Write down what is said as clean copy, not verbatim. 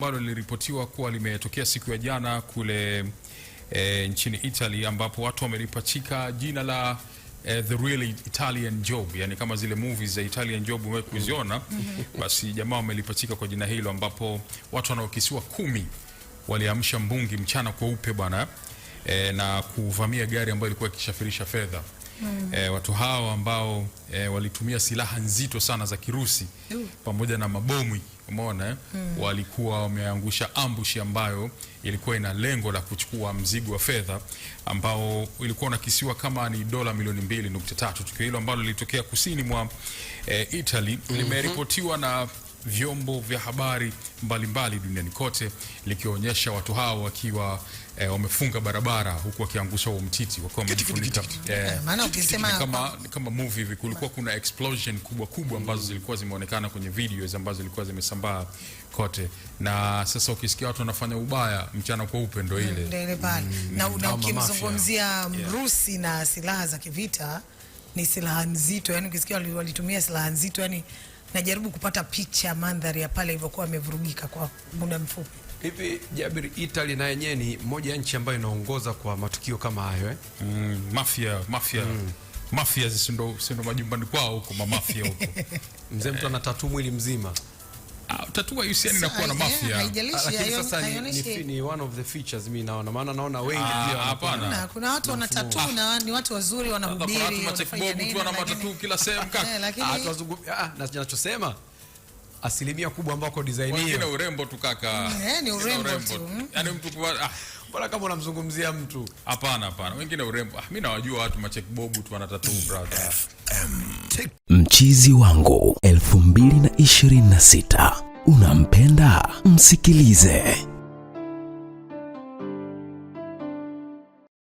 Ambalo liliripotiwa kuwa limetokea siku ya jana kule nchini Italy, ambapo watu wamelipachika jina la The Real Italian Job, yani kama zile movies za Italian Job umewahi kuziona, basi jamaa wamelipachika kwa jina hilo, ambapo watu wanaokisiwa 10 waliamsha mbungi mchana kweupe bwana, na kuvamia gari ambayo ilikuwa ikishafirisha fedha. Watu hao ambao walitumia silaha nzito sana za Kirusi pamoja na mabomu, umeona, eh? Walikuwa wameangusha ambush ambayo ilikuwa ina lengo la kuchukua mzigo wa fedha ambao ilikuwa unakisiwa kama ni dola milioni 2.3. Tukio hilo ambalo lilitokea kusini mwa Italy limeripotiwa na vyombo vya habari mbalimbali duniani kote, likionyesha watu hao wakiwa wamefunga barabara huku wakiangusha huo mtiti wakiwa wamejifunika. Maana ukisema Ni kama movie hivi, kulikuwa kuna explosion kubwa kubwa ambazo zilikuwa zimeonekana kwenye videos ambazo zilikuwa zimesambaa kote, na sasa ukisikia watu wanafanya ubaya mchana kweupe, ndo ile. Ndio ile pale na Kama ukimzungumzia Mrusi na silaha za kivita, ni silaha nzito, yani ukisikia walitumia silaha nzito, yani najaribu kupata picha mandhari ya pale ilivyokuwa amevurugika kwa muda mfupi. Hivi Jabir, Italy na yenyewe ni moja ya nchi ambayo inaongoza kwa matukio kama hayo, eh? Mafia, mafia, mafia si ndo majumbani kwao huko, mamafia huko. Mzee, mtu ana tattoo mwili mzima. Ah, tattoo haihusiani na kuwa na mafia. Haijalishi, Lakini sasa haionyeshi- ni one of the features mimi naona, maana naona wengi Ah, pia wanakuwa hapana. Kuna watu wana tattoo na ni watu wazuri, Kuna watu wanahubiri, wanafanya machekbobu nini, tu wana lakini- matattoo kila sehemu, kaka. Lakini Ah, ah, na nachosema asilimia kubwa ambako design Wengine hiyo urembo tu, kaka. Ni Wengine urembo tu. Yaani mtu kuwa, ah, mbona kama unamzungumzia mtu? Hapana, hapana. Wengine urembo. Ah, mimi nawajua watu machekbobu tu wana tattoo, brother. Mchizi wangu 2026, unampenda? Msikilize.